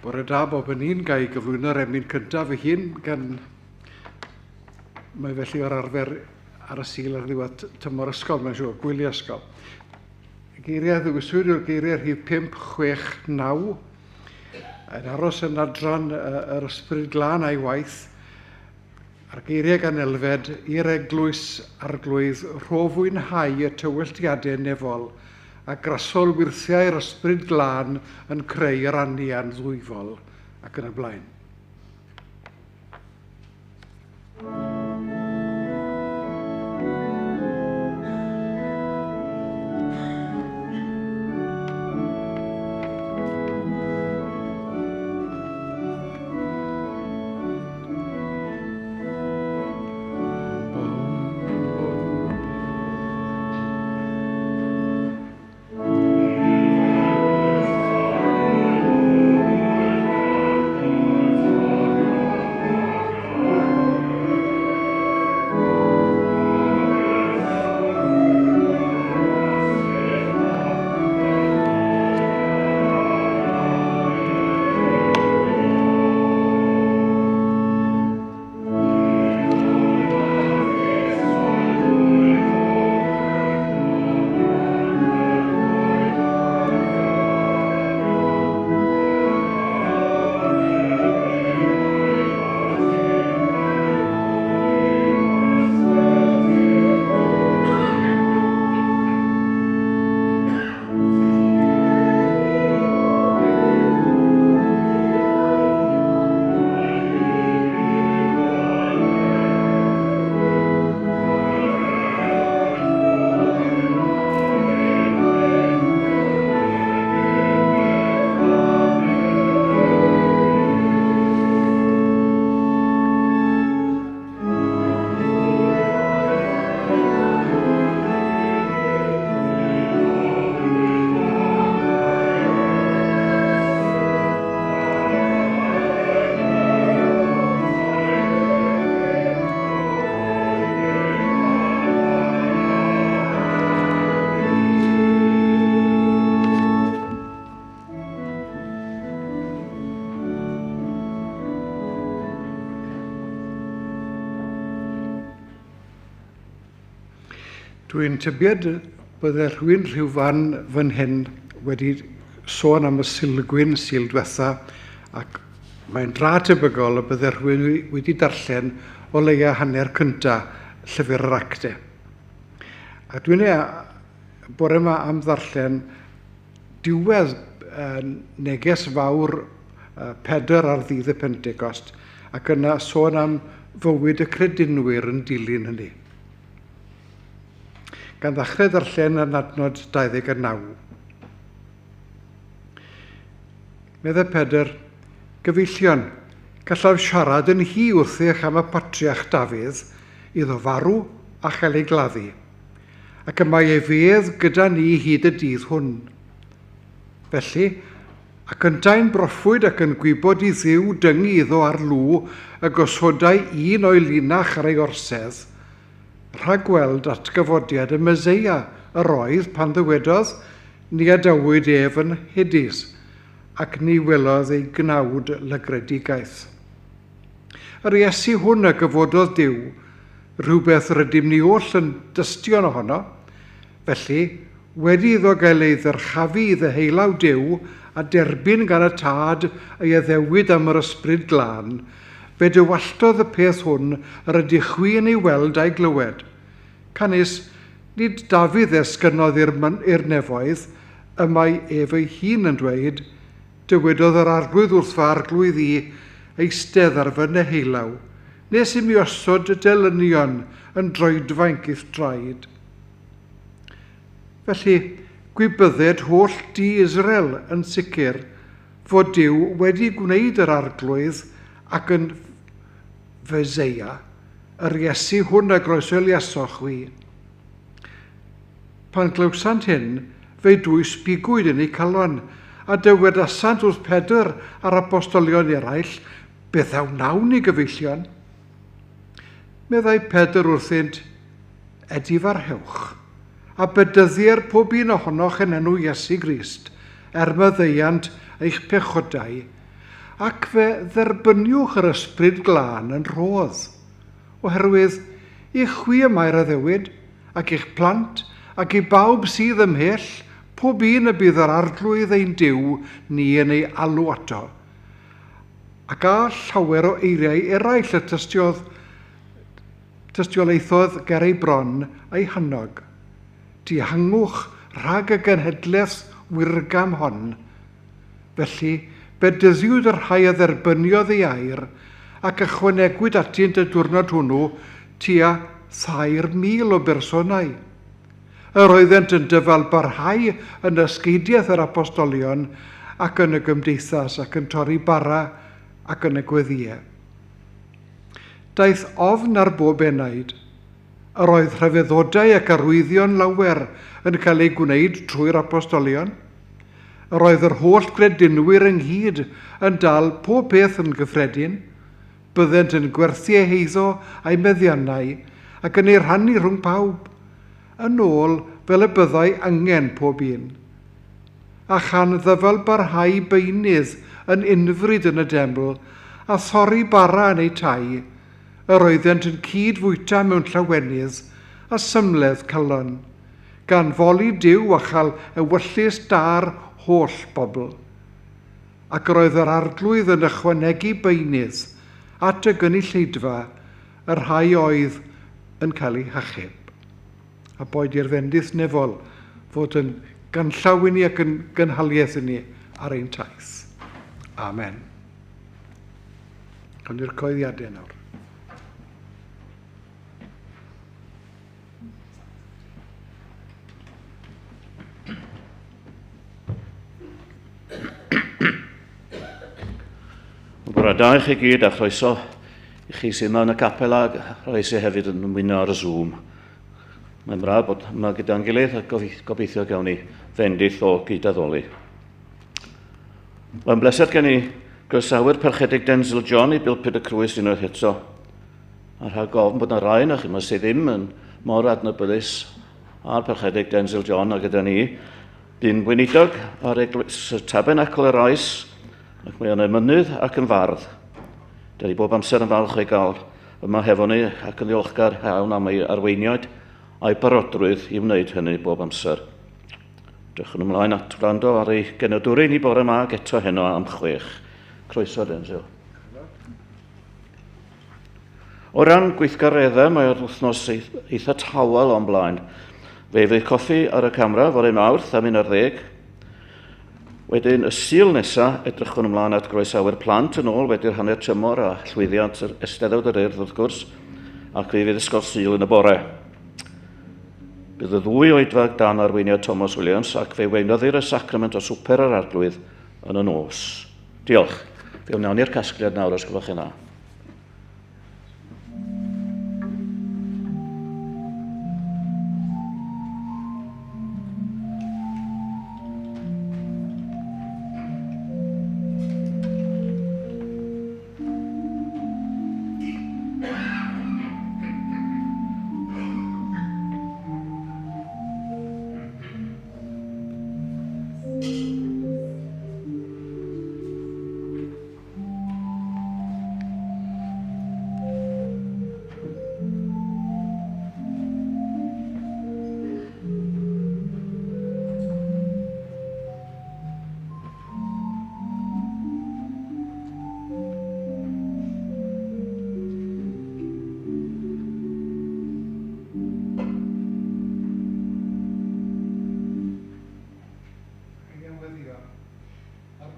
Bore da bob yn un, ga i gyflwyno'r emyn cyntaf fy hun gan mae felly o'r arfer ar y Sul ar ddiwedd tymor ysgol, mae'n siŵr, gwyliau ysgol. Y geiriau ddewiswyd yw'r geiriau rhif 5, 6, 9, yn aros yn adran yr Ysbryd Glân a'i waith, a'r geiriau gan Elfed, i'r eglwys arglwydd, rho fwynhau y tywylltiadau nefol, a grasol wyrthiau'r Ysbryd Glân yn creu yr anian ddwyfol, ac yn y blaen. Dwi'n tybied bydde rhywun rhyw fan fan hyn wedi sôn am y Sulgwyn Sul dwetha ac mae'n dra tebygol y bydde rhywun wedi darllen o leia hanner cynta llyfr yr acte. A dwi'n ei bore yma am ddarllen diwedd neges fawr Pedr ar ddydd y Pentecost, ac yna sôn am fywyd y credinwyr yn dilyn hynny. Gan ddechrau ddarllen yn adnod 29. Meddai Pedr, Gyfeillion, gallaf siarad yn hi wrthych am y patriarch Dafydd, iddo farw a chael ei gladdu. Ac y mae ei fedd gyda ni hyd y dydd hwn. Felly, ac yntau'n broffwyd ac yn gwybod i Dduw dyngu iddo ar lw y gosodai un o'i linach ar ei orsedd, rhagweld atgyfodiad y Meseia yr oedd pan ddywedodd, Ni adawyd ef yn Hades, ac ni welodd ei gnawd lygredigaeth. Yr Iesu hwn a gyfododd Duw, rhywbeth rydym ni oll yn dystion ohono. Felly, wedi iddo gael ei ddyrchafu i ddeheulaw Duw a derbyn gan y Tad ei addewid am yr Ysbryd Glân, fe dywalltodd y peth hwn yr ydych chwi yn ei weld a'i glywed. Canys, nid Dafydd esgynnodd i'r nefoedd, y mae ef ei hun yn dweud, Dywedodd yr Arglwydd wrth fy Arglwydd i, Eistedd ar fy neheulaw, nes i mi osod dy delynion yn droedfainc i'th draed. Felly, gwybydded holl dŷ Israel yn sicr fod Duw wedi gwneud yr Arglwydd ac yn Feseia, yr Iesu hwn a groeshoeliasoch chwi. Pan glywsant hyn, fe'i dwys bigwyd yn eu calon, a dywedasant wrth Pedr a'r apostolion eraill, Beth a wnawn ni, gyfeillion? Meddai Pedr wrthynt, Edifarhewch, a bedyddier pob un ohonoch yn enw Iesu Grist, er maddeuant eich pechodau, ac fe dderbyniwch yr ysbryd glân yn rhodd, oherwydd i chwi y mae'r addewid, ac i'ch plant, ac i bawb sydd ymhell, pob un y bydd yr arglwydd ein Duw ni yn ei alw ato. Ac a llawer o eiriau eraill y tystiodd, tystiolaethodd ger ei bron a'i hannog. Dihangwch rhag y genhedlaeth wirgam hon. Felly, bedyddiwyd y rhai a dderbyniodd ei air, ac ychwanegwyd atynt y diwrnod hwnnw tua 3,000 o bersonau. Yr oeddent yn dyfal barhau yn ysgeidiaeth yr apostolion ac yn y gymdeithas ac yn torri bara ac yn y gweddïau. Daeth ofn ar bob enaid. Yr oedd rhyfeddodau ac arwyddion lawer yn cael eu gwneud trwy'r apostolion. Yr oedd yr holl gredinwyr ynghyd yn dal pob peth yn gyffredin. Byddent yn gwerthu eu heiddo a'u meddiannau ac yn eu rhannu rhwng pawb, yn ôl fel y byddai angen pob un. A chan ddyfal barhau beunydd yn unfryd yn y deml a thorri bara yn eu tai, yr oeddent yn cyd-fwyta mewn llawenydd a symledd calon, gan foli Duw a chael ewyllys da'r holl bobl. Ac yr oedd yr arglwydd yn ychwanegu beunydd at y gynulleidfa y rhai oedd yn cael eu hachub. A boed i'r fendith nefol fod yn ganllaw i ni ac yn gynhaliaeth i ni ar ein taith. Amen. Cawn ni'r coeddiadau nawr. Bore da i chi gyd a chroeso i chi sydd yma yn y capel a rhai sydd hefyd yn ymuno ar y Zoom. Mae'n braf bod yma gyda'n gilydd a gobeithio gawn ni fendith o gydaddoli. Mae'n bleser gen i groesawu'r Parchedig Denzil John i Bulpud y Crwys unwaith eto. A rhag ofn bod yna rai yna chi yma sydd ddim yn mor adnabyddus a'r Parchedig Denzil John a gyda ni. Bu'n weinidog ar Eglwys y Tabernacl yr Oes, ac mae o'n emynydd ac yn fardd. Da ni bob amser yn falch o'i gael yma hefo ni ac yn ddiolchgar iawn am ei arweiniad a'i barodrwydd i wneud hynny bob amser. Drychwn ymlaen at wrando ar ei genadwri ni bore yma ac eto heno am 6. Croeso, Denzil. O ran gweithgareddau, mae'r wythnos eitha tawel o'n blaen. Fe fydd coffi ar y camera fore Mawrth am 11. Wedyn, y Sul nesa, edrychwn ymlaen at groesawu'r plant yn ôl wedi'r hanner tymor a llwyddiant yr Eisteddfod yr Urdd wrth gwrs, ac fe fydd Ysgol Sul yn y bore. Bydd y ddwy oedfa dan arweiniad Thomas Williams ac fe weinyddir y sacrament o swper yr Arglwydd yn y nos. Diolch. Fe wnawn ni'r casgliad nawr os gwelwch chi'n dda.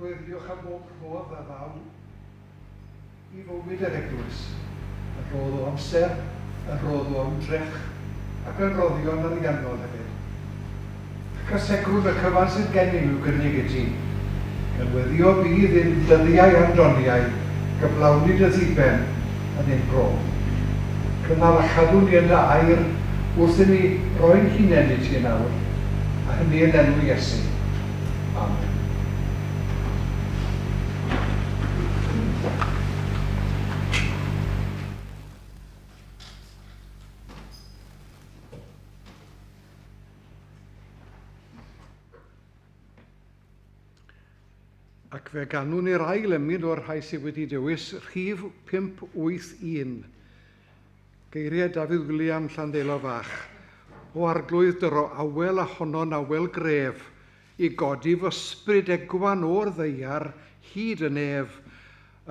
Gweddïwch am bob rhodd a ddaw i fywyd yr eglwys, y rhodd o amser, y rhodd o ymdrech, ac yn rhoddion ariannol hefyd. Cysegrwn y cyfan sydd gennym i'w gynnig i ti, gan weddïo bydd ein dyddiau a'n doniau gyflawni dy ddiben yn ein bro. Cynnal a chadw ni yn dy air wrth i ni roi'n hunain i ti yn awr, a hynny yn enw Iesu. Amen. Ac fe ganwn ni'r ail emyn o'r rhai sydd wedi dewis, rhif 581. Geiriau Dafydd William Llandeilo Fach. O arglwydd dyro awel a honno'n awel gref, i godi fy ysbryd egwan o'r ddaear hyd y nef,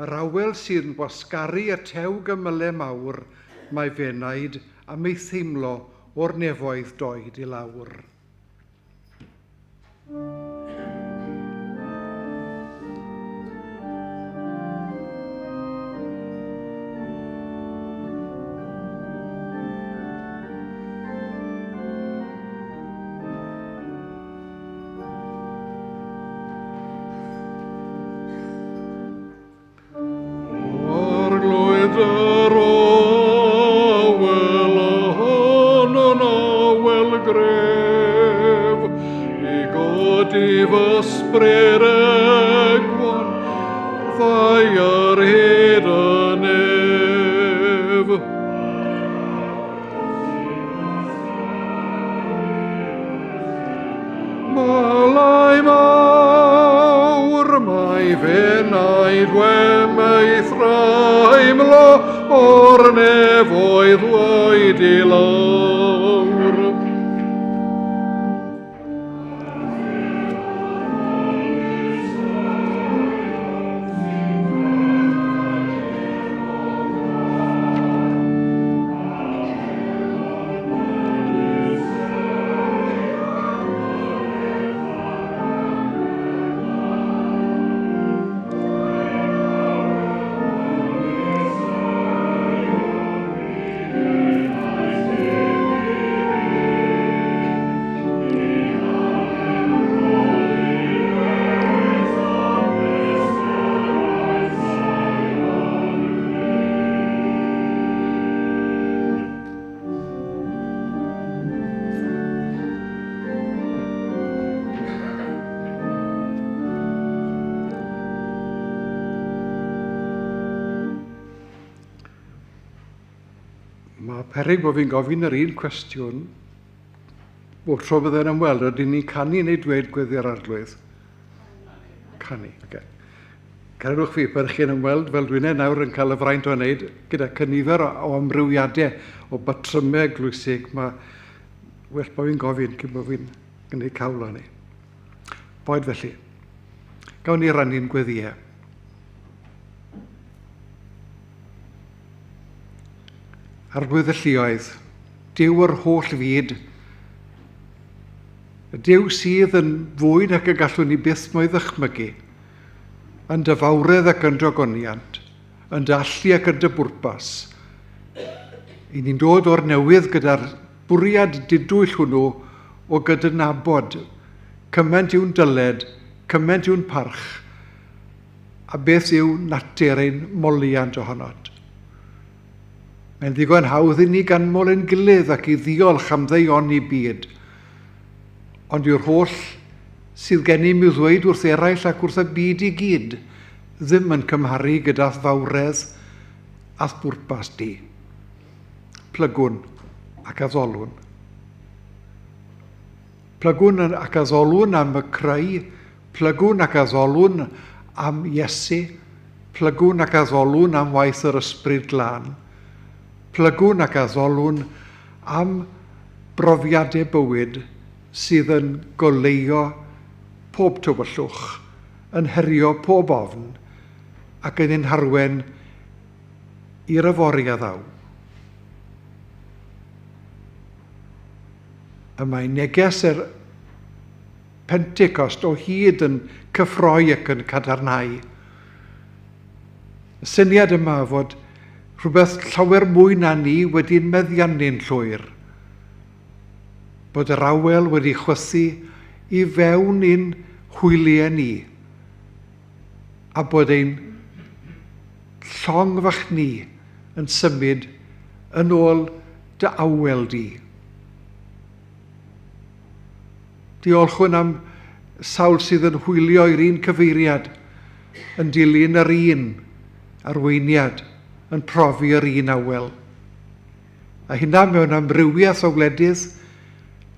yr awel sydd yn gwasgaru y tew gymyle mawr, mae fenaid am ei theimlo o'r nefoedd doed i lawr. Arglwydd yr awel ohono'n awel gref, i godi fy ysbryd egwan, ddaear hyd y nef. Malau mawr, mae fenaid wem ei thraimlo o'r nefoedd waed i lawr. Mae peryg bod fi'n gofyn yr un cwestiwn bob tro bydde'n ymweld, ydyn ni'n canu neu dweud gweddi'r arglwydd? Canu, oce. Okay. Credwch fi, pan chi'n ymweld fel dwi'n e nawr yn cael y fraint o wneud gyda cynifer o, o amrywiadau o batrymau eglwysig, mae well bod fi'n gofyn cyn bod fi'n gwneud cawl o'n ni. Boed felly. Gawn ni rannu'n gweddïau. Arglwydd y lluoedd, Duw yr holl fyd, y Duw sydd yn fwy nag y gallwn ni byth mo'i ddychmygu, yn dy fawredd ac yn dy ogoniant, yn dy allu ac yn dy bwrpas. I ni'n dod o'r newydd gyda'r bwriad didwyll hwnnw o gydnabod cymaint yw'n dyled, cymaint yw'n parch, a beth yw natur ein moliant ohonot. Mae'n ddigon hawdd i ni ganmol ein gilydd ac i ddiolch am ddeioni byd, ond yw'r holl sydd gennym i'w ddweud wrth eraill ac wrth y byd i gyd ddim yn cymharu gyda'th fawredd a'th bwrpas di. Plygwn ac addolwn. Plygwn ac addolwn am y creu, plygwn ac addolwn am Iesu, plygwn ac addolwn am waith yr Ysbryd Glân, plygwn ac addolwn am brofiadau bywyd sydd yn goleuo pob tywyllwch, yn herio pob ofn, ac yn ein harwen i'r yfory a ddaw. Y mae neges yr Pentecost o hyd yn cyffroi ac yn cadarnhau. Y syniad yma fod rhywbeth llawer mwy na ni wedi'n meddiannu'n llwyr. Bod yr awel wedi chwythu i fewn i'n hwyliau ni, a bod ein llong fach ni yn symud yn ôl dy awel di. Diolchwn am sawl sydd yn hwylio i'r un cyfeiriad, yn dilyn yr un arweiniad, yn profi yr un awel. A hynna mewn amrywiaeth o wledydd,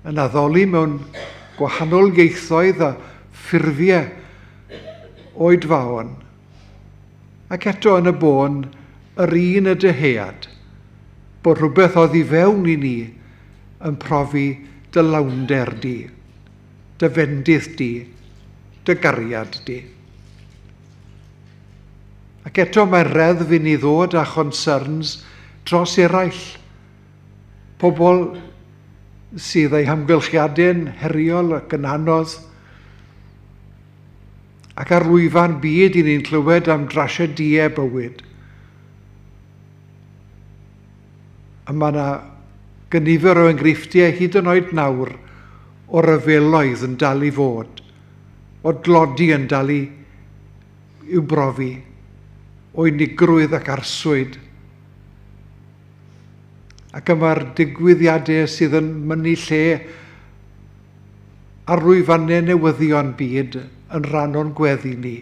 yn addoli mewn gwahanol ieithoedd a ffurfiau. oedfaon, ac eto yn y bôn yr un y dyhead, bod rhywbeth oddi fewn i ni yn profi dy lawnder di, dy fendith di, dy gariad di. Ac eto mae'r reddf i ni ddod â choncerns dros eraill, pobl sydd eu hamgylchiadau'n heriol ac yn anodd, ac ar lwyfan byd i ni'n clywed am drasiedïau bywyd. A mae yna gynifer o enghreifftiau hyd yn oed nawr o ryfeloedd yn dal i fod, o dlodi yn dal i i'w brofi, o unigrwydd ac arswyd. Ac y mae'r digwyddiadau sydd yn mynnu lle ar lwyfannau newyddion byd yn rhan o'n gweddi ni.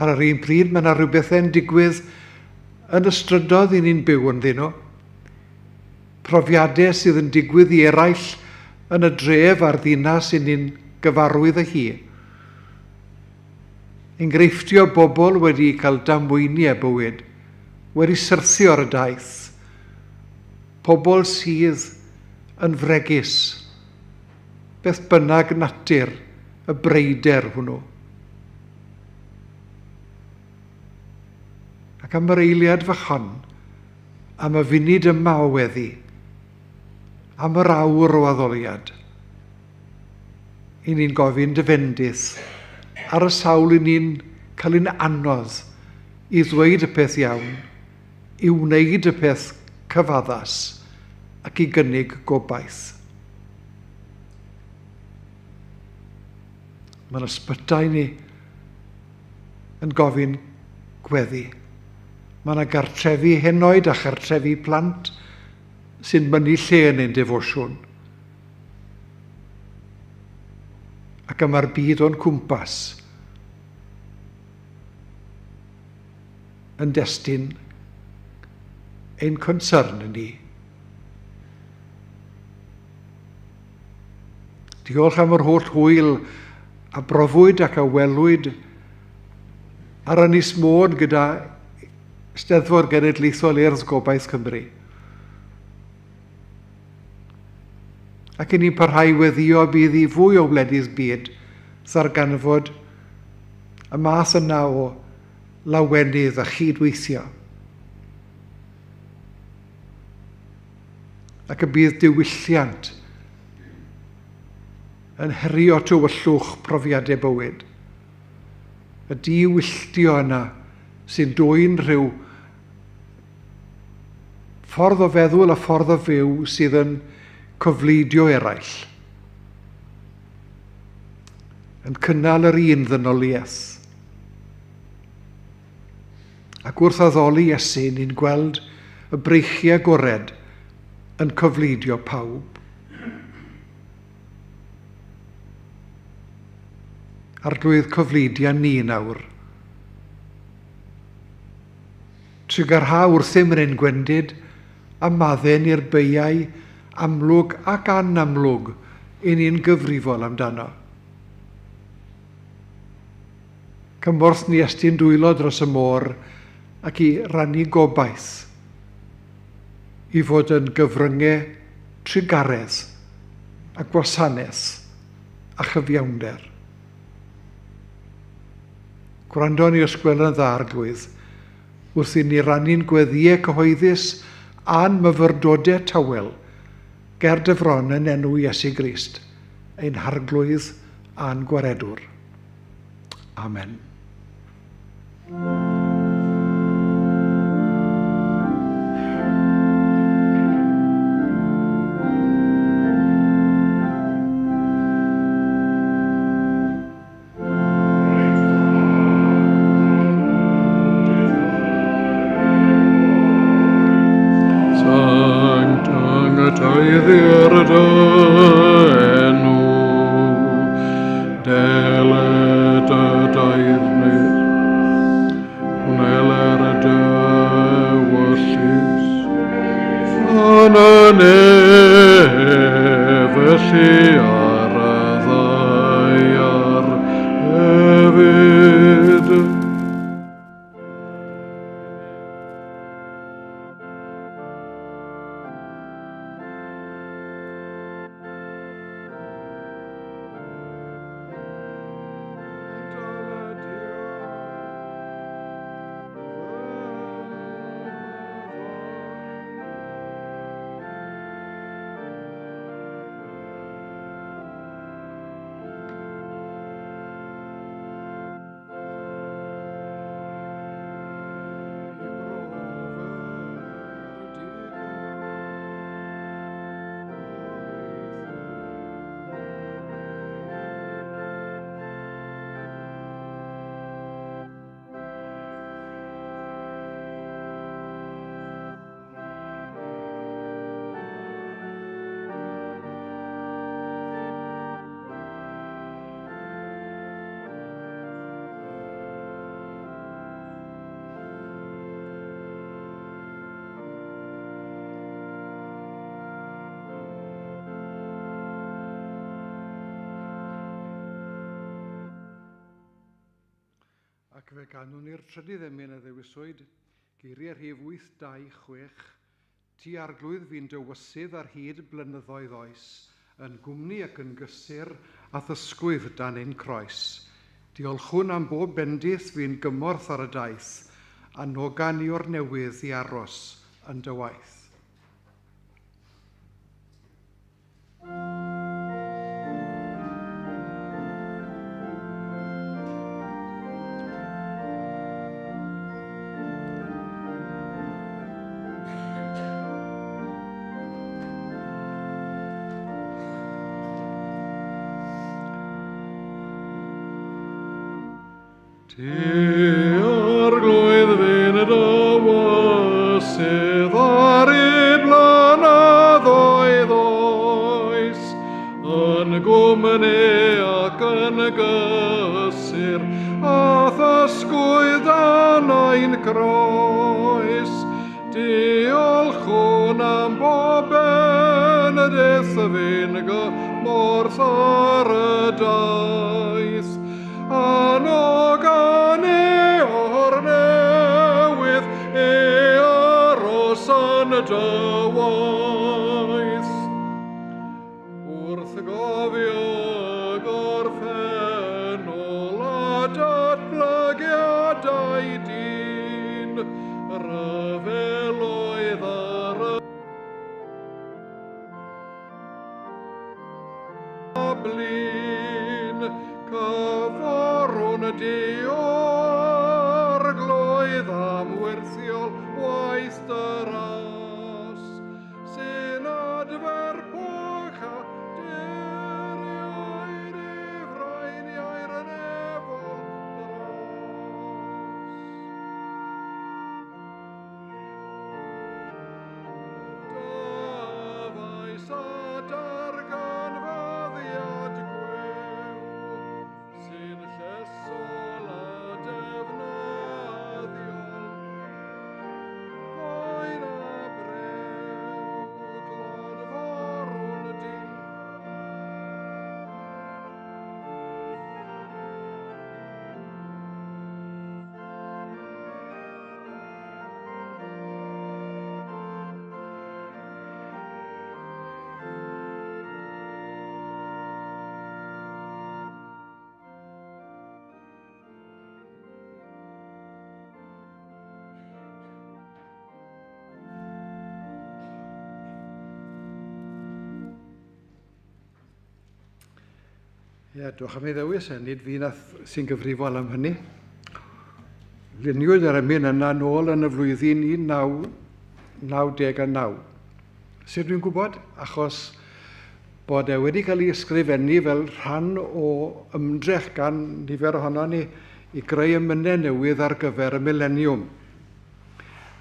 Ar yr un pryd, mae yna rhywbethau'n digwydd yn y strydoedd i ni'n byw ynddyn nhw. Profiadau sydd yn digwydd i eraill yn y dref a'r ddinas i ni'n gyfarwydd â hi. Enghreifftio bobl wedi cael damweiniau bywyd, wedi syrthio ar y daith. Pobl sydd yn fregus, beth bynnag natur y breuder hwnnw. Ac am yr eiliad fach hon, am y funud yma o weddi, am yr awr o addoliad, i ni'n gofyn dy fendith ar y sawl i ni'n cael ein anodd i ddweud y peth iawn, i wneud y peth cyfaddas ac i gynnig gobaith. Mae'n ysbytai ni yn gofyn gweddi. Mae yna gartrefi henoed a chartrefi plant sy'n mynnu lle yn ein defosiwn. Ac y mae'r byd o'n cwmpas yn destun ein concern ni. Diolch am yr holl hwyl a brofwyd ac a welwyd ar Ynys Môn gyda Steddfod Genedlaethol Urdd Gobaith Cymru. Ac i ni'n parhau weddio bydd i fwy o wledydd byd ddarganfod y math yna o lawenydd a chydweithio. Ac y bydd diwylliant yn herio tywyllwch profiadau bywyd. Y diwylltio yna sy'n dwyn rhyw ffordd o feddwl a ffordd o fyw sydd yn cofleidio eraill. Yn cynnal yr un ddynoliaeth. Ac wrth addoli Iesu, ni'n gweld y breichiau agored yn cofleidio pawb. Arglwydd cofleidia ni nawr. Trugarha wrthym yn ein gwendid, a madden i'r beiau amlwg ac anamlwg i ni'n gyfrifol amdano. Cymorth ni estyn dwylo dros y môr ac i rannu gobaith, i fod yn gyfryngau trugaredd a gwasanaeth a chyfiawnder. Gwrando ni os gwel yn dda, Arglwydd, wrth i ni rannu'n gweddïau cyhoeddus a'n myfyrdodau tawel ger dy fron yn enw Iesu Grist, ein Harglwydd a'n Gwaredwr. Amen. Sancta dy enw, deled y dairnydd, wneler y dywyllys, yn y nef felly ar y ddaear. Ac fe ganwn ni'r trydydd emyn a ddewiswyd, geiriau rhif 826, Ti arglwydd fi'n dywysydd ar hyd blynyddoedd oes, yn gwmni ac yn gysur a thysgwydd dan ein croes. Diolchwn am bob bendith fi'n gymorth ar y daith, a noga ni o'r newydd i aros yn dy waith. Ti arglwydd fi'n dywysydd ar ei blynyddoedd oes, yn gwmni ac yn gysur, a thysgwydd dan ein croes. Diolchwn am bob bendith fi'n gymorth ar y daith, Anoga ni o'r newydd i aros yn dy waith. Wrth gofio gorffennol a datblygiadau dyn, rhyfeloedd ar y blin, cyforwn di arglwydd am werthiol waith dy ras, sy'n adfer poch a dirioed i freiniau'r nefol dros. Dyfais a darganfyddiad gwew, sy'n llesol a defnyddiol, boen a brew, clodforwn di. Ie, diolch am ei ddewis e, nid fi nath sy'n gyfrifol am hynny. Luniwyd yr emyn yna nôl yn y flwyddyn 1999. Sut dwi'n gwybod? Achos bod e wedi cael ei ysgrifennu fel rhan o ymdrech gan nifer ohono ni i greu emynau newydd ar gyfer y mileniwm.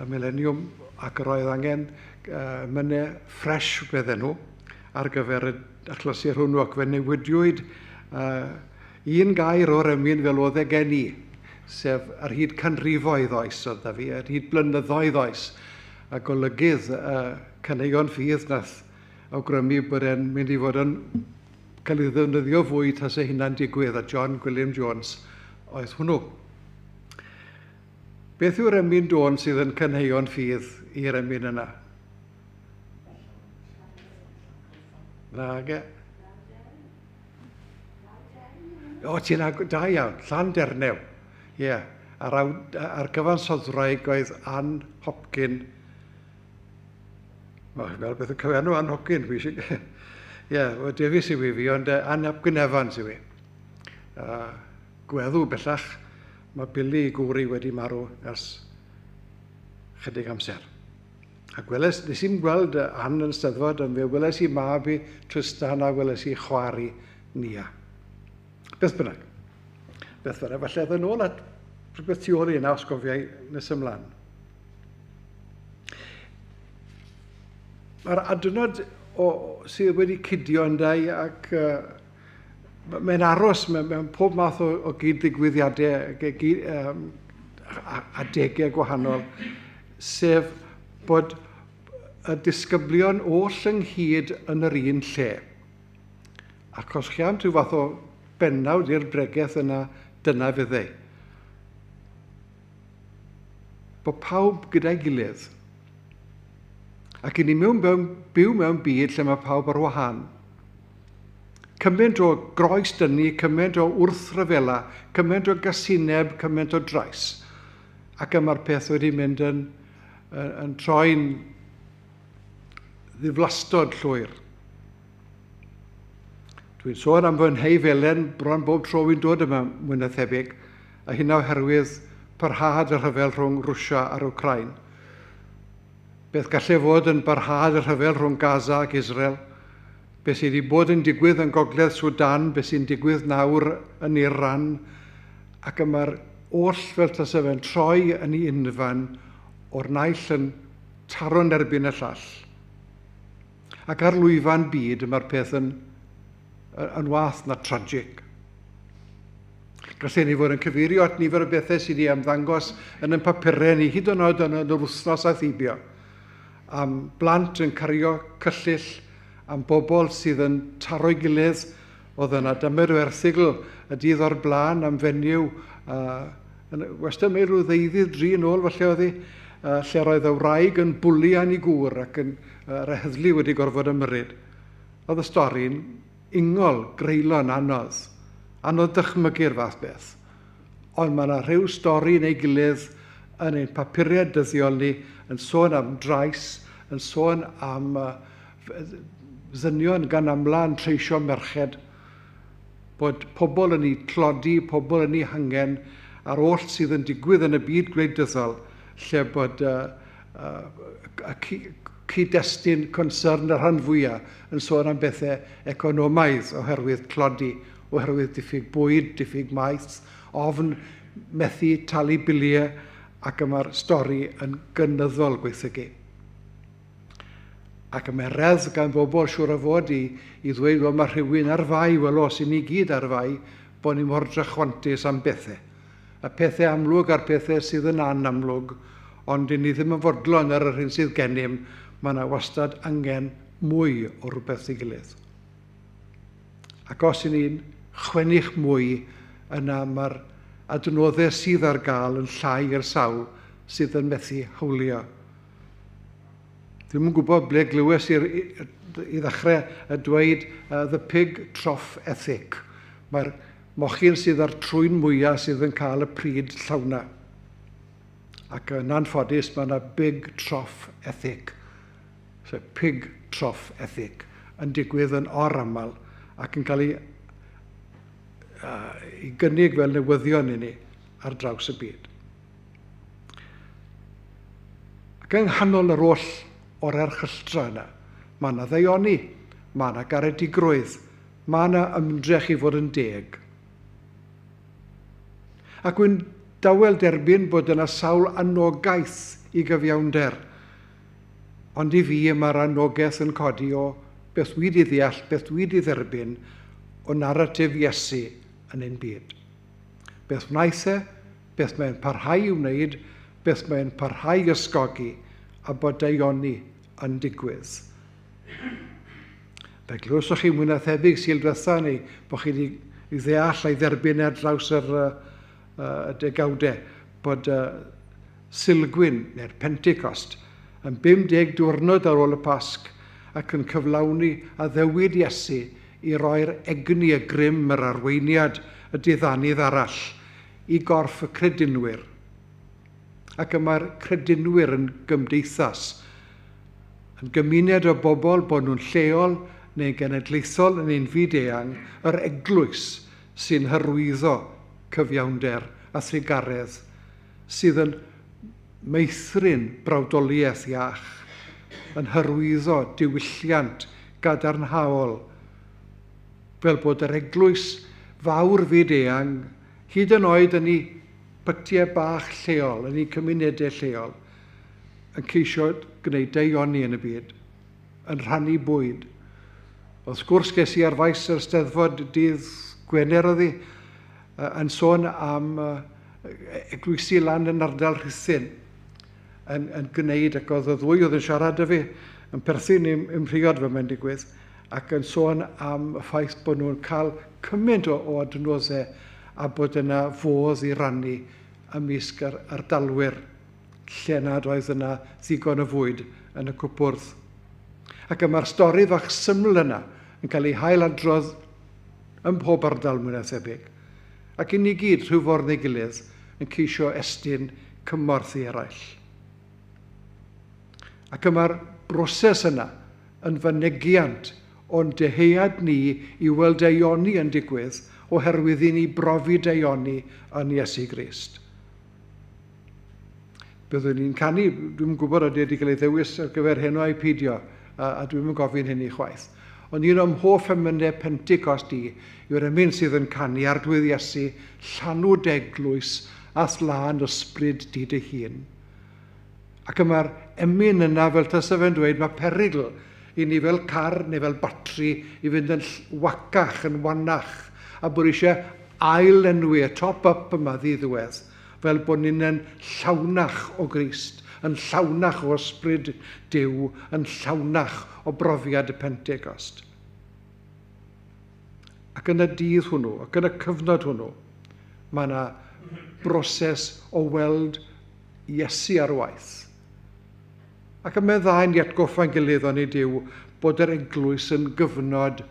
Y mileniwm, ac yr oedd angen emynau ffres bydden nhw ar gyfer y achlysur hwnnw, ac fe newidiwyd un gair o'r emyn fel oedd e gen i, sef ar hyd canrifoedd oes oedd da fi, ar hyd blynyddoedd oes, a golygydd caneuon ffydd nath awgrymu bod e'n mynd i fod yn cael ei ddefnyddio fwy tas ei hunan digwydd, a John Gwilym Jones oedd hwnnw. Beth yw'r emyn dôn sydd yn caneuon ffydd i'r emyn yna? Nage. O, ti'n da iawn, Llandernew. Ie, yeah. A'r gyfansoddwraig oedd Ann Hopkin. Wel, fel beth y cyfenw Ann Hopkin, fi eisiau. Ie, Davies yw i fi, ond Ann Hopkin Evans yw i. Gweddw bellach, mae Billy Gwri wedi marw ers chydig amser. A gweles, nes i'n gweld Ann yn Steddfod, ond fe weles i mab i Tristan a weles i chwar i Nia. Beth bynnag. Beth bynnag, falle oedd yn ôl at rhywbeth tu ôl i yna os gofiau nes ymlaen. Mae'r adnod sydd wedi cydio yn dau ac mae'n aros mewn pob math o gyd-ddigwyddiadau, adegau gwahanol, sef bod y disgyblion oll ynghyd yn yr un lle. Ac os chi am rhyw fath o bennawd i'r bregeth yna, dyna fyddai. Bod pawb gyda'i gilydd. Ac i ni mewn, byw mewn byd lle mae pawb ar wahân. Cymaint o groes dynnu, cymaint o wrthryfela, cymaint o gasineb, cymaint o drais. Ac y mae'r peth wedi mynd yn troi'n ddiflastod llwyr. Dwi'n sôn am fy nheifelen bron bob tro fi'n dod yma, mwy na thebyg, a hynna oherwydd parhad y rhyfel rhwng Rwsia a'r Wcrain. Beth gallai fod yn barhad y rhyfel rhwng Gaza ac Israel, beth sydd wedi bod yn digwydd yn Gogledd Sudan, beth sy'n digwydd nawr yn Iran, ac y mae'r oll fel tasa fe'n troi yn ei unfan o'r naill yn taro'n erbyn y llall. Ac ar lwyfan byd mae'r peth yn wath na tragic. Gallen ni fod yn cyfeirio at nifer o bethau sydd wedi ymddangos yn ein papurau ni, hyd yn oed yn yr wythnos a thibio, am blant yn cario cyllyll, am bobl sydd yn taro'i gilydd. Oedd yna dymer o erthygl y dydd o'r blaen am fenyw, wastad mae rhyw ddeuddydd dri yn ôl falle oedd hi, lle roedd y wraig yn bwlian i gŵr ac yn, yr heddlu wedi gorfod ymyrryd. Oedd y stori'n ingol, greulon, anodd. Anodd dychmygu'r fath beth. Ond mae yna rhyw stori neu gilydd yn ein papuriau dyddiol ni yn sôn am drais, yn sôn am ddynion gan amla yn treisio merched, bod pobl yn ei tlodi, pobl yn ei hangen, a'r oll sydd yn digwydd yn y byd gwleidyddol, lle bod y cyd-destun concern y rhan fwyaf yn sôn am bethau economaidd oherwydd tlodi, oherwydd diffyg bwyd, diffyg maeth, ofn methu talu biliau, ac y mae'r stori yn gynyddol gweithygu. Ac y mae reddf gan bobl siŵr o fod i ddweud, wel, mae rhywun ar fai, wel os i ni gyd ar fai, bod ni mor drychwantus am bethau. Y pethau amlwg a'r pethau sydd yn anamlwg, ond i ni ddim yn fodlon ar yr hyn sydd gennym, mae yna wastad angen mwy o rhywbeth i gilydd. Ac os i ni'n chwennych mwy, yna mae'r adnoddau sydd ar gael yn llai i'r sawl sydd yn methu hawlio. Dwi'm yn gwybod ble glywes i ddechrau y dweud the pig trough ethic. Mae'r mochyn sydd ar trwyn mwyaf sydd yn cael y pryd llawna. Ac yn anffodus mae yna big trough ethic. So pig trough ethic yn digwydd yn oraml ac yn cael ei gynnig fel newyddion i ni ar draws y byd. Ac yng nghanol yr oll o'r erchylltra yna, mae yna ddaioni, mae yna garedigrwydd, mae yna ymdrech i fod yn deg. Ac wy'n dawel derbyn bod yna sawl anogaeth i gyfiawnder, ond i fi mae'r anogaeth yn codi o beth dwi wedi ddeall, beth dwi wedi dderbyn o naratif Iesu yn ein byd. Beth wnaeth e, beth mae'n parhau i wneud, beth mae'n parhau i ysgogi, a bod daioni yn digwydd. Fe glywsoch chi mwy na thebyg Sul diwetha neu bod chi wedi ddeall a'i dderbyn ar draws yr degawdau bod Sulgwyn neu'r Pentecost yn 50 diwrnod ar ôl y Pasg ac yn cyflawni addewid Iesu i roi'r egni, y grym, yr arweiniad, y diddanydd arall i gorff y credinwyr. Ac y mae'r credinwyr yn gymdeithas, yn gymuned o bobl bod nhw'n lleol neu'n genedlaethol neu'n fyd-eang, yr eglwys sy'n hyrwyddo cyfiawnder a thrugaredd, sydd yn meithrin brawdoliaeth iach, yn hyrwyddo diwylliant gadarnhaol, fel bod yr eglwys fawr fyd-eang, hyd yn oed yn ei pytiau bach lleol, yn ei cymunedau lleol, yn ceisio gwneud daioni yn y byd, yn rhannu bwyd. Wrth gwrs ges i ar faes yr Steddfod dydd Gwener oedd hi, yn sôn am eglwysi lan yn ardal Rhuthun, yn gwneud, ac oedd y ddwy oedd yn siarad â fi, yn perthyn i'm mhriod fel mae'n digwydd, ac yn sôn am y ffaith bod nhw'n cael cymaint o adnoddau a bod yna fodd i rannu ymysg yr ardalwyr lle nad oedd yna ddigon o fwyd yn y cwpwrdd. Ac y mae'r stori fach syml yna yn cael ei hailadrodd ym mhob ardal mwy na thebyg. Ac i ni gyd, rhyw ffordd neu gilydd, yn ceisio estyn cymorth i eraill. Ac y mae'r broses yna yn fynegiant o'n deheuad ni i weld daioni yn digwydd oherwydd i ni brofi daioni yn Iesu Grist. Byddwn ni'n canu, dwi'n gwybod ydy wedi cael ei ddewis ar gyfer heno ai peidio, a dwi'n yn gofyn hynny chwaith. Ond un o'm hoff emynau Pentecost i yw'r emyn sydd yn canu Arglwydd Iesu, llanw d'eglwys a'th lân ysbryd di dy hun. Ac y mae'r emyn yna fel tasa fe'n dweud, mae perygl i ni fel car neu fel batri i fynd yn wacach, yn wanach, a bod eisiau ail-lenwi y top-up yma ddiddiwedd, fel bod ni'n yn llawnach o Grist, yn llawnach o ysbryd Duw, yn llawnach o brofiad y Pentecost. Ac yn y dydd hwnnw, ac yn y cyfnod hwnnw, mae yna broses o weld Iesu ar waith. Ac y mae'n dda i ni atgoffa'n gilydd onid yw bod yr eglwys yn gyfnod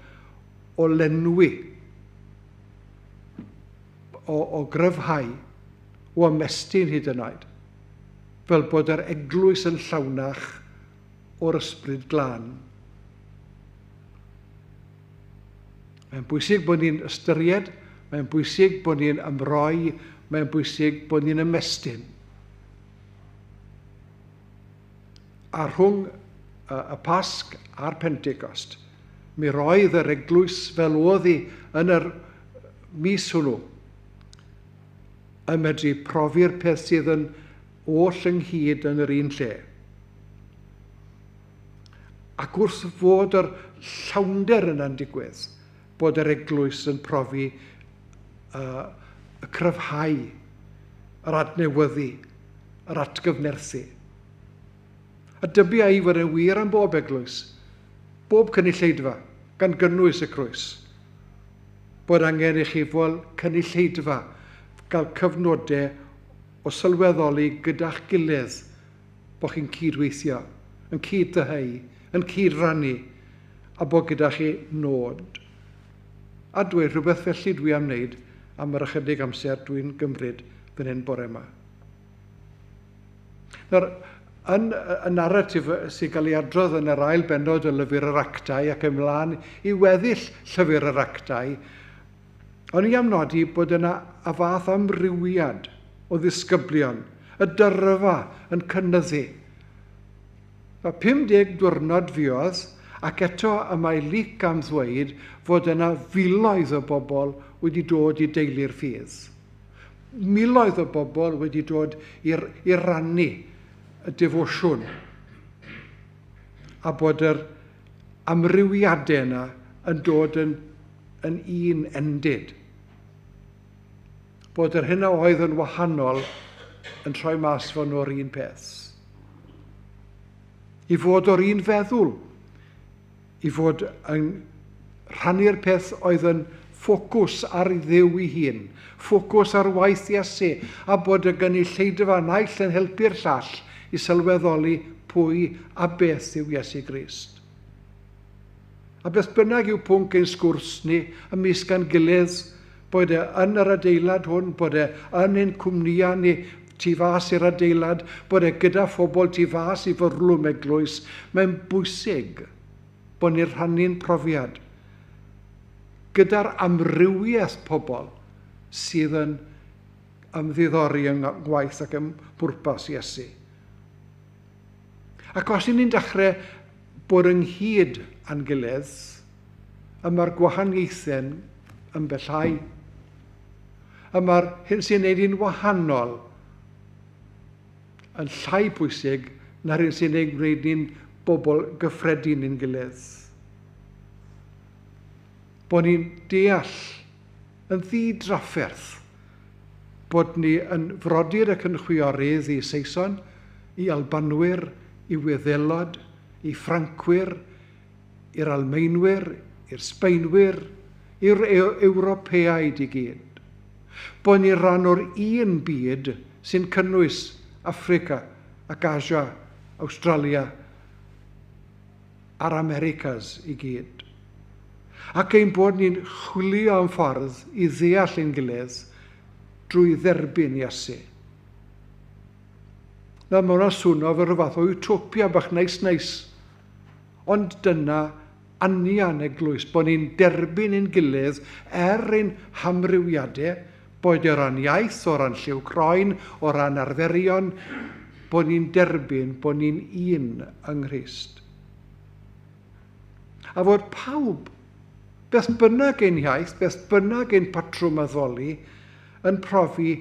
o lenwi, o gryfhau, o ymestyn hyd yn oed, fel bod yr eglwys yn llawnach o'r ysbryd glân. Mae'n bwysig bod ni'n ystyried, mae'n bwysig bod ni'n ymroi, mae'n bwysig bod ni'n ymestyn. A rhwng y Pasg a'r Pentecost, mi roedd yr eglwys fel oedd hi yn yr mis hwnnw, yn medru profi'r peth sydd yn oll ynghyd yn yr un lle. Ac wrth fod yr llawnder yna'n digwydd, bod yr eglwys yn profi y cryfhau, yr adnewyddu, yr atgyfnerthu. A dybia i fod yn wir am bob eglwys, bob cynulleidfa, gan gynnwys y Crwys, bod angen i chi fel cynulleidfa gael cyfnodau o sylweddoli gyda'ch gilydd bod chi'n cydweithio, yn cyd-ddyheu, yn cyd-rannu, a bod gyda chi nod. A dweud rhywbeth felly dwi am wneud am yr ychydig amser dwi'n gymryd fan hyn bore yma. Nawr, yn y naratif sy'n cael ei adrodd yn yr ail bennod o Lyfr yr Actau ac ymlaen i weddill Llyfr yr Actau, o'n i am nodi bod yna y fath amrywiad o ddisgyblion, y dyrfa yn cynyddu. Mae 50 diwrnod fuodd, ac eto y mae Luc am ddweud fod yna filoedd o bobl wedi dod i deulu'r ffydd. Miloedd o bobl wedi dod i rannu y defosiwn, a bod yr amrywiadau yna yn dod yn un endid. Bod yr hyn a oedd yn wahanol yn troi mas fod nhw'r un peth. I fod o'r un feddwl, i fod yn rhannu'r peth oedd yn ffocws ar Dduw ei hun, ffocws ar waith Iesu, a bod y gynulleidfa naill yn helpu'r llall i sylweddoli pwy a beth yw Iesu Grist. A beth bynnag yw pwnc ein sgwrs ni ymysg ein gilydd, bod e yn yr adeilad hwn, bod e yn ein cwmnïau ni tu fas i'r adeilad, bod e gyda phobl tu fas i fwrlwm eglwys, mae'n bwysig bod ni'n rhannu'n profiad gyda'r amrywiaeth pobl sydd yn ymddiddori yng ngwaith ac ym mhwrpas Iesu. Ac os y'n ni'n dechrau bod ynghyd â'n gilydd, y mae'r gwahaniaethau'n ymbellhau. Y mae'r hyn sy'n neud ni'n wahanol yn llai pwysig na'r hyn sy'n ein gwneud ni'n bobl gyffredin i'n gilydd. Bod ni'n deall yn ddidrafferth bod ni yn frodyr ac yn chwiorydd i Saeson, i Albanwyr, i Wyddelod, i Ffrancwyr, i'r Almaenwyr, i'r Sbaenwyr, i'r Ewropeaid i gyd. Bod ni rhan o'r un byd sy'n cynnwys Affrica, ac Asia, Awstralia a'r Americas i gyd. Ac ein bod ni'n chwilio am ffordd i ddeall ein gilydd drwy dderbyn Iesu. Na, mae hwnna'n swno fel rhyw fath o utopia bach neis neis. Ond dyna anian eglwys, bod ni'n derbyn ein gilydd er ein hamrywiadau, boed o ran iaith, o ran lliw croen, o ran arferion, bod ni'n derbyn bod ni'n un yng Nghrist. A fod pawb, beth bynnag ein iaith, beth bynnag ein patrwm addoli, yn profi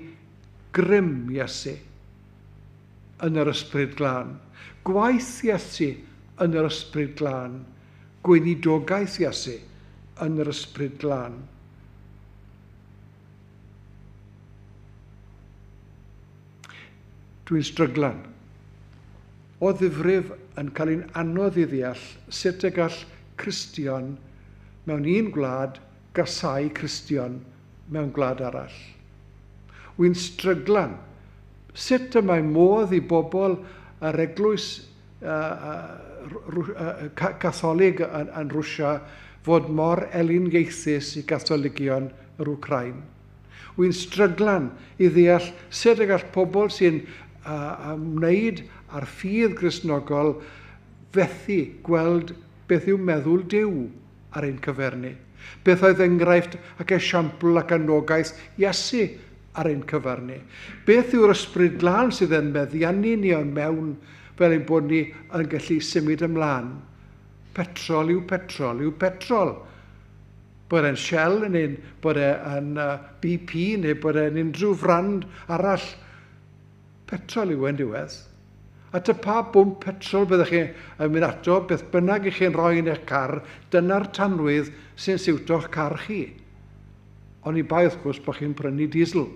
grym Iesu yn yr Ysbryd Glân. Gwaith Iesu yn yr Ysbryd Glân. Gweinidogaeth Iesu yn yr Ysbryd Glân. Dwi'n stryglan. O ddifrif yn cael ein anodd i ddeall sut y gall Cristion mewn un gwlad gasáu Cristion mewn gwlad arall. Wy'n stryglan. Sut y mae modd i bobl yr eglwys Catholig yn Rwsia fod mor eliniaethus i Gatholigion yr Wcrain? Wy'n stryglan i ddeall sut y gall pobl sy'n ymwneud â'r ffydd Gristnogol fethu gweld beth yw meddwl Duw ar ein cyfer ni. Beth oedd enghraifft ac esiampl ac anogaeth Iesu ar ein cyfer ni. Beth yw'r Ysbryd Glân sydd yn meddiannu ni o'n mewn fel ein bod ni yn gallu symud ymlaen. Petrol yw petrol yw petrol. Bod e'n Shell neu bod e'n BP neu bod e'n unrhyw frand arall. Petrol yw e'n diwedd. A ty pa bwmp petrol byddech chi yn mynd ato, beth bynnag i chi'n rhoi yn eich car, dyna'r tanwydd sy'n siwto'ch car chi. Oni bai wrth gwrs bod chi'n prynu diesel,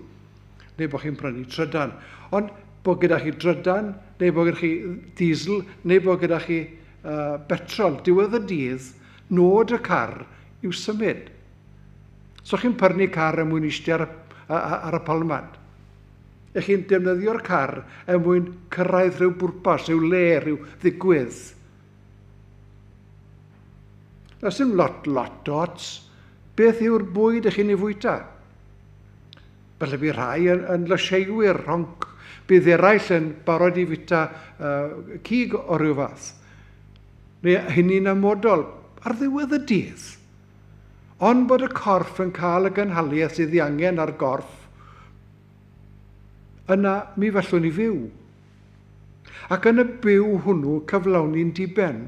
neu bod chi'n prynu trydan. Ond bod gyda chi drydan, neu bod gyda chi diesel, neu bod gyda chi betrol, diwedd y dydd, nod y car yw symud. So chi'n prynu car er mwyn eistedd ar, ar, ar y palmant. Ych chi'n defnyddio'r car er mwyn cyrraedd rhyw bwrpas, rhyw le, rhyw ddigwydd. Does dim lot, lot ots. Beth yw'r bwyd ych chi'n ei fwyta? Falle bydd rhai yn, yn lysieuwyr rhonc. Bydd eraill yn barod i fwyta cig o ryw fath. Neu hynny'n amodol ar ddiwedd y dydd. Ond bod y corff yn cael y gynhaliaeth sydd ei angen ar gorff, yna mi fallwn ni fyw. Ac yn y byw hwnnw cyflawni'n diben.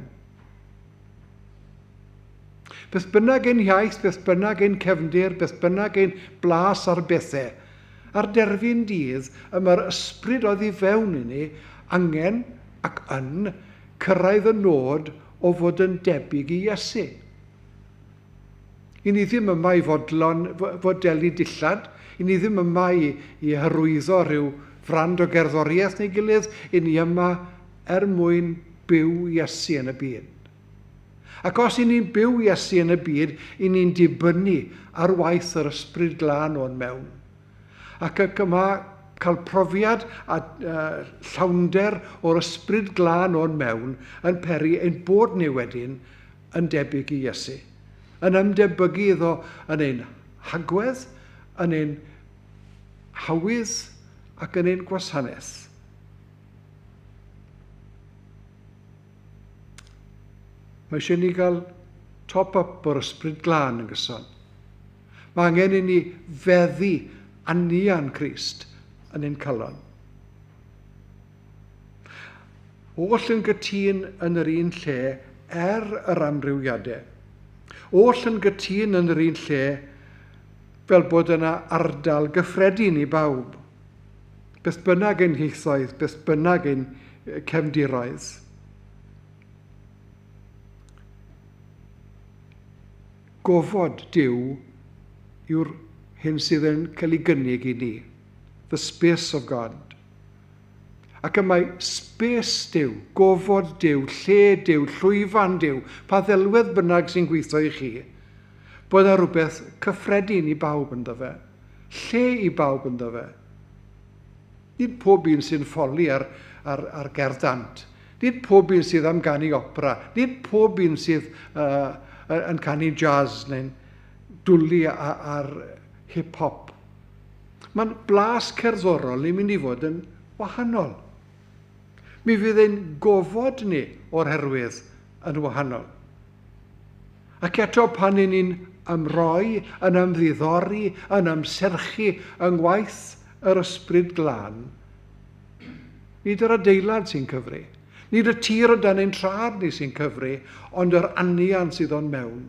Beth bynnag ein hiaith, beth bynnag ein cefndir, beth bynnag ein blas ar bethau, ar derfyn dydd y mae'r ysbryd oedd i fewn i ni angen ac yn cyrraedd y nod o fod yn debyg i Iesu. I ni ddim yma i fodlon, fodelu dillad, i ni ddim yma i, i hyrwyddo rhyw frand o gerddoriaeth neu gilydd, i ni yma er mwyn byw Iesu yn y byd. Ac os i ni'n byw Iesu yn y byd, i ni'n dibynnu ar waith yr Ysbryd Glân o'n mewn. Ac y mae cael profiad a llawnder o'r Ysbryd Glân o'n mewn yn peri ein bod ni wedyn yn debyg i Iesu. Yn ymdebygu iddo yn ein hagwedd, yn ein hawydd ac yn ein gwasanaeth. Mae eisiau ni gael top-up o'r Ysbryd Glân yn gyson. Mae angen i ni feddu anian Crist yn ein calon. Oll yn gytûn yn yr un lle er yr amrywiadau. Oll yn gytûn yn yr un lle fel bod yna ardal gyffredin i bawb. Beth bynnag ein hieithoedd, beth bynnag ein cefndiroedd. Gofod Duw yw'r hyn sydd yn cael ei gynnig i ni. The space of God. Ac y mae space Duw, gofod Duw, lle Duw, llwyfan Duw, pa ddelwedd bynnag sy'n gweithio i chi, bod yna rhywbeth cyffredin i bawb ynddo fe. Lle i bawb ynddo fe. Nid pob un sy'n ffoli ar, ar gerddant. Nid pob un sydd am ganu opera. Nid pob un sydd yn canu jazz neu'n dwlu ar hip-hop. Mae'n blas cerddorol ni'n mynd i fod yn wahanol. Mi fydd ein gofod ni o'r herwydd yn wahanol. Ac eto pan ni'n ymroi, yn ymddiddori, yn ymserchu yng ngwaith yr ysbryd glân, nid yr adeilad sy'n cyfri, nid y tir o dan ein trad ni sy'n cyfri, ond yr anian sydd o'n mewn.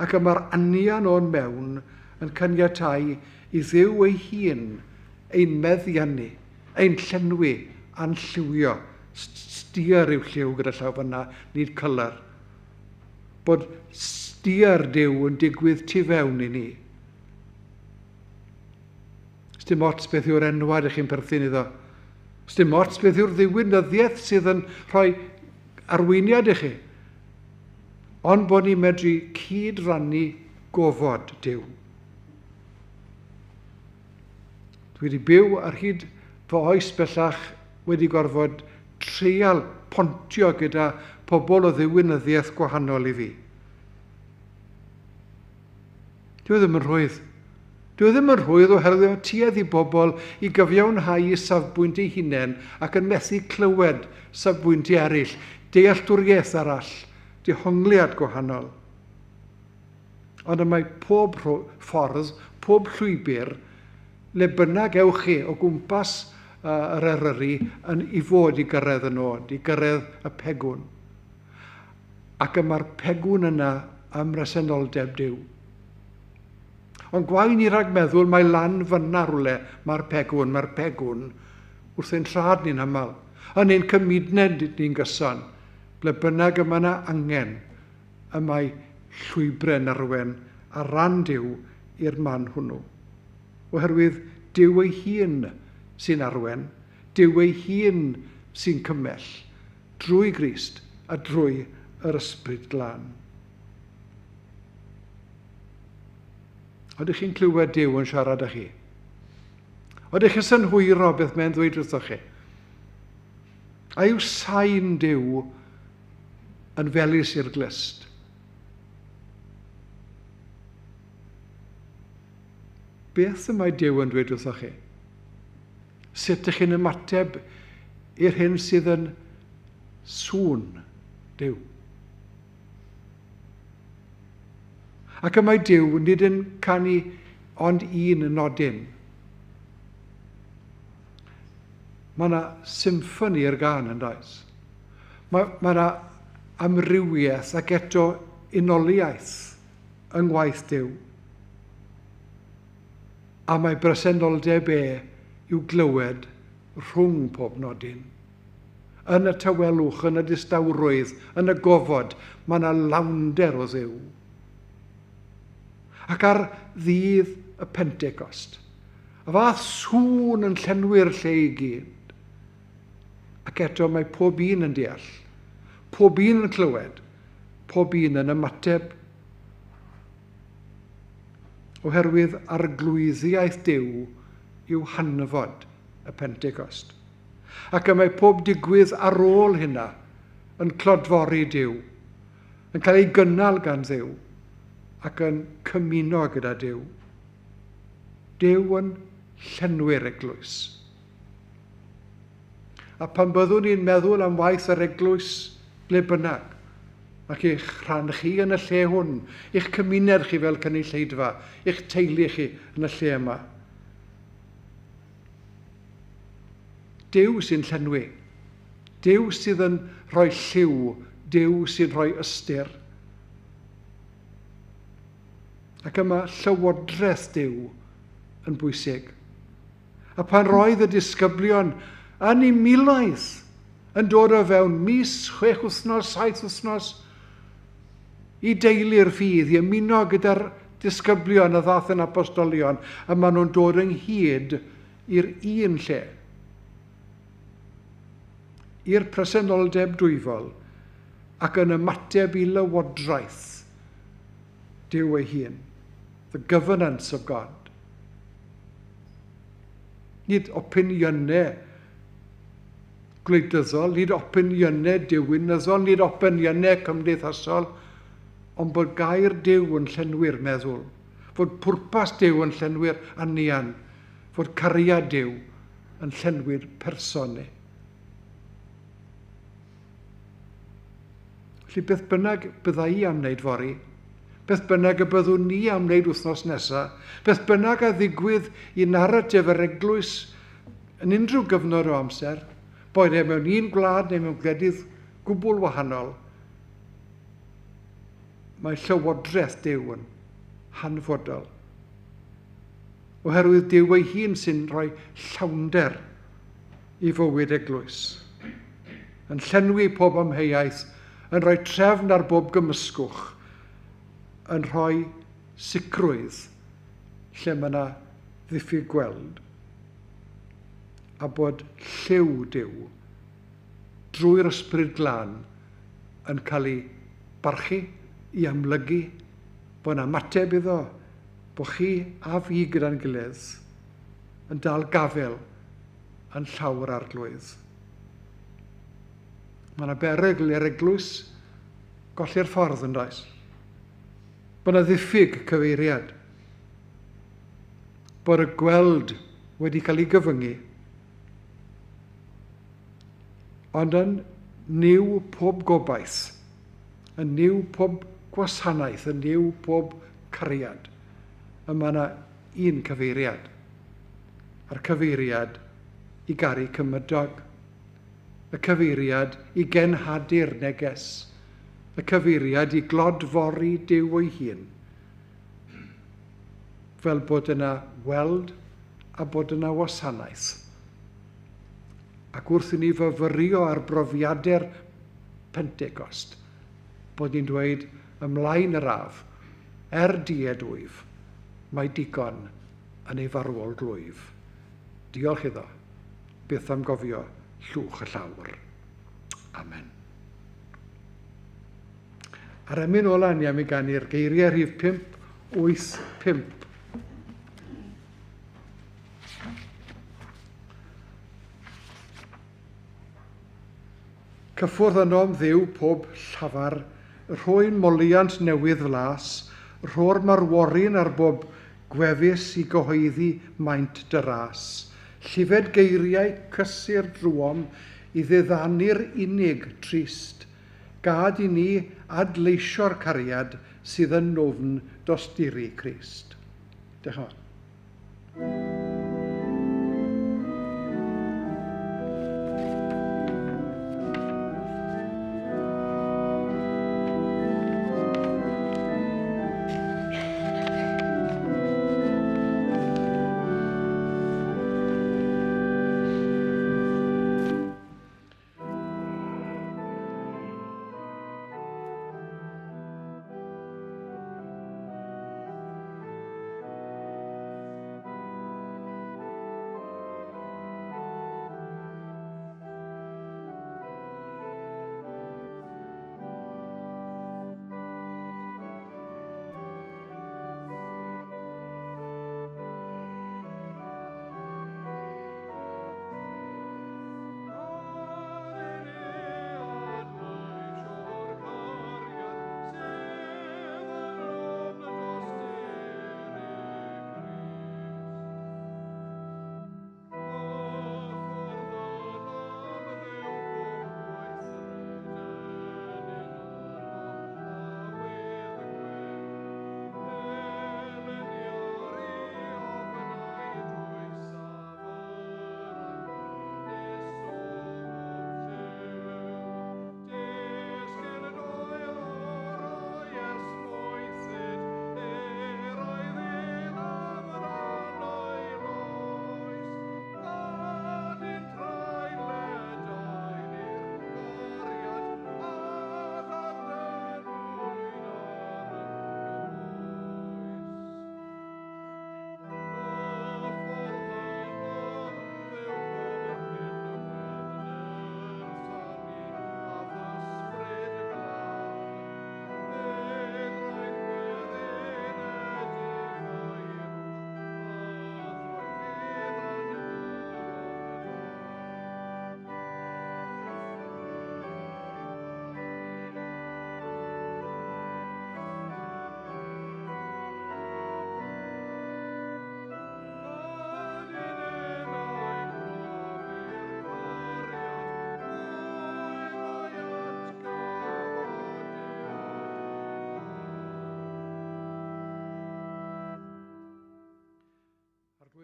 Ac y mae'r anian o'n mewn yn caniatáu i Dduw ei hun ein meddiannu, ein llenwi a'n lliwio. Steer yw lliw gyda llaw fyna, nid colour. Bod steer Duw yn digwydd tu fewn i ni. Sdim ots beth yw'r enwad ych chi'n perthyn iddo. Sdim ots beth yw'r ddiwinyddiaeth sydd yn rhoi arweiniad i chi. Ond bod ni'n medru cyd-rannu gofod Duw. Dwi wedi byw ar hyd fy oes bellach wedi gorfod treial pontio gyda pobl o ddiwinyddiaeth gwahanol i fi. Dwi ddim yn rhwydd. Dwi ddim yn rhwydd oherwydd mae tuedd i bobl i gyfiawnhau eu safbwynt eu hunain ac yn methu clywed safbwyntiau eraill, dealltwriaeth arall, dehongliad gwahanol. Ond y mae pob ffordd, pob llwybr, le bynnag ewch chi o gwmpas yr Eryri yn i fod i gyrraedd y nod, i gyrraedd y pegwn. Ac y mae'r pegwn yna ym mhresenoldeb Duw. Ond gwae ni rhag meddwl mae lan fyna rhywle mae'r pegwn, mae'r pegwn wrth ein trad ni'n aml, yn ein cymuned ni'n gyson, ble bynnag y mae yna angen, y mae llwybrau'n arwen ar ran Duw i'r man hwnnw. Oherwydd Duw ei hun sy'n arwen, Duw ei hun sy'n cymell, drwy Grist a drwy yr Ysbryd Glân. Ydych chi'n clywed Duw yn siarad â chi? Ydych chi'n synhwyro beth mae'n ddweud wrthoch chi? A yw sain Duw yn felys i'r glust? Beth y mae Duw yn dweud wrthoch chi? Sut ydych chi'n ymateb i'r hyn sydd yn sŵn Duw? Ac y mae Duw nid yn canu ond un nodyn. Mae yna symffoni i'r gân yn does. Mae yna amrywiaeth ac eto unoliaeth yng ngwaith Duw. A mae bresenoldeb e i'w glywed rhwng pob nodyn. Yn y tawelwch, yn y distawrwydd, yn y gofod, mae yna lawnder o Dduw. Ac ar ddydd y Pentecost, y fath sŵn yn llenwi'r lle i gyd. Ac eto mae pob un yn deall, pob un yn clywed, pob un yn ymateb. Oherwydd arglwyddiaeth Duw yw hanfod y Pentecost. Ac y mae pob digwydd ar ôl hynna yn clodfori Duw, yn cael ei gynnal gan Dduw ac yn cymuno gyda Duw. Duw yn llenwi'r eglwys. A pan byddwn ni'n meddwl am waith yr eglwys ble bynnag, ac eich rhan chi yn y lle hwn, eich cymuned chi fel cynulleidfa, eich teulu chi yn y lle yma. Duw sy'n llenwi. Duw sydd yn rhoi lliw. Duw sy'n rhoi ystyr. Ac yma llywodraeth Duw yn bwysig. A pan roedd y disgyblion yn eu miloedd yn dod o fewn mis, 6 wythnos, 7 wythnos, i deulu'r ffydd, i ymuno gyda'r disgyblion a ddaeth yn apostolion, a maen nhw'n dod ynghyd i'r un lle. I'r presenoldeb dwyfol ac yn ymateb i lywodraeth Duw ei hun. The governance of God. Nid opiniynau gwleidyddol, nid opiniynau diwinyddol, nid opiniynau cymdeithasol, ond bod gair Duw yn llenwi'r meddwl, fod pwrpas Duw yn llenwi'r anian, fod cariad Duw yn llenwi'r person ni. Felly beth bynnag bydda i am wneud fory, beth bynnag y byddwn ni am wneud wythnos nesaf, beth bynnag a ddigwydd i naratif yr eglwys yn unrhyw gyfnod o amser, boed e mewn un gwlad neu mewn gwledydd gwbl wahanol, mae llywodraeth Duw yn hanfodol. Oherwydd Duw ei hun sy'n rhoi llawnder i fywyd eglwys, yn llenwi pob amheuaeth, yn rhoi trefn ar bob gymysgwch, yn rhoi sicrwydd lle mae yna ddiffyg gweld, a bod lliw Duw drwy'r Ysbryd Glân yn cael ei barchu, i amlygu, bod yna ymateb iddo, bod chi a fi gyda'n gilydd yn dal gafel yn llaw'r Arglwydd. Mae yna berygl i'r eglwys golli'r ffordd yn does. Bod yna ddiffyg cyfeiriad. Bod y gweld wedi cael ei gyfyngu. Ond yn niw pob gobaith, yn niw pob gwasanaeth, yn niw pob cariad, y mae yna un cyfeiriad. A'r cyfeiriad i garu cymydog. Y cyfeiriad i genhadu'r neges. Y cyfeiriad i glodfori Duw ei hun. Fel bod yna weld a bod yna wasanaeth. Ac wrth i ni fyfyrio ar brofiadau'r Pentecost, bod ni'n dweud ymlaen yr af, er died wyf, mae digon yn ei farwol glwyf. Diolch iddo, byth am gofio llwch y llawr. Amen. A'r emyn ola ni am ei ganu'r geiriau rhif 5, 8, 5. Cyffwrdd ynom Dduw pob llafar, rhoi'n moliant newydd flas, rho'r marworyn ar bob gwefus i gyhoeddi maint dy ras. Llifed geiriau cysur drwom i ddiddanu'r unig trist. Gad i ni adleisio'r cariad sydd yn nwfn dosturi Crist. Diolch yn fawr.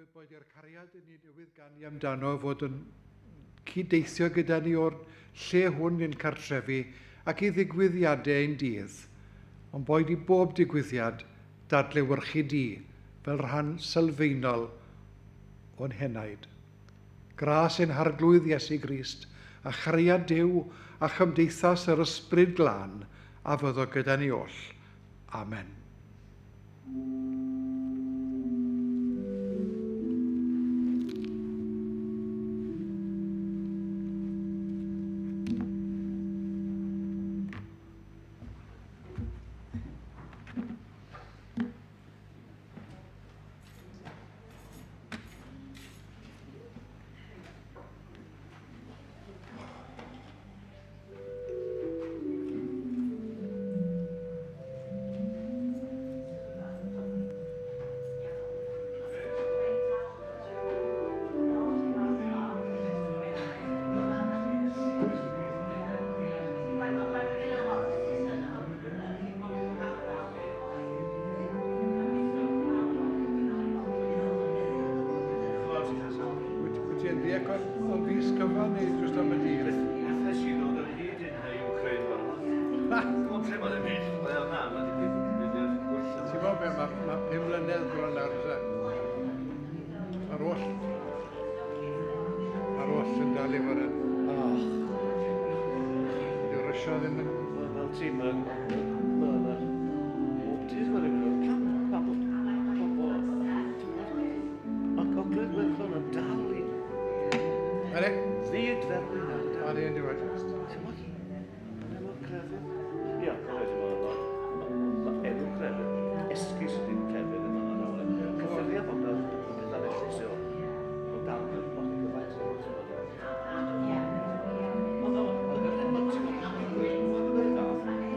Arglwydd, boed i'r cariad yn ni newydd ganu amdano fod yn cyddeithio gyda ni o'r lle hwn i'n cartrefi ac i ddigwyddiadau ein dydd, ond boed i bob digwyddiad dadlewyrchu di fel rhan sylfaenol o'n henaid. Gras ein Harglwydd Iesu Grist a chariad Duw a chymdeithas yr Ysbryd Glân a fyddo gyda ni oll. Amen. Wyt ti'n ddiec o fus cyfan neu jyst am y dydd? Nes i ddod o hyd i'n hei Ukraine fan hwn. Ond lle mae'n mynd? Wel, na, mae wedi mynd i'r gwll. Ti'n gwybod be, mae 5 mlynedd bron nawr, oes e? Mae'r oll yn dal i fod yn... Och. Dyw Russia ddim yn... Wel, fel ti, mae'n... Bob dydd mae'n rhywbeth. Pam, pam bod pobl... Mae Gogledd Iwerddon yn dal i... Ydy? Ddyd ferwyn ar. Ydy, yn diwedd. Ti'n bod? Yn efo crefydd.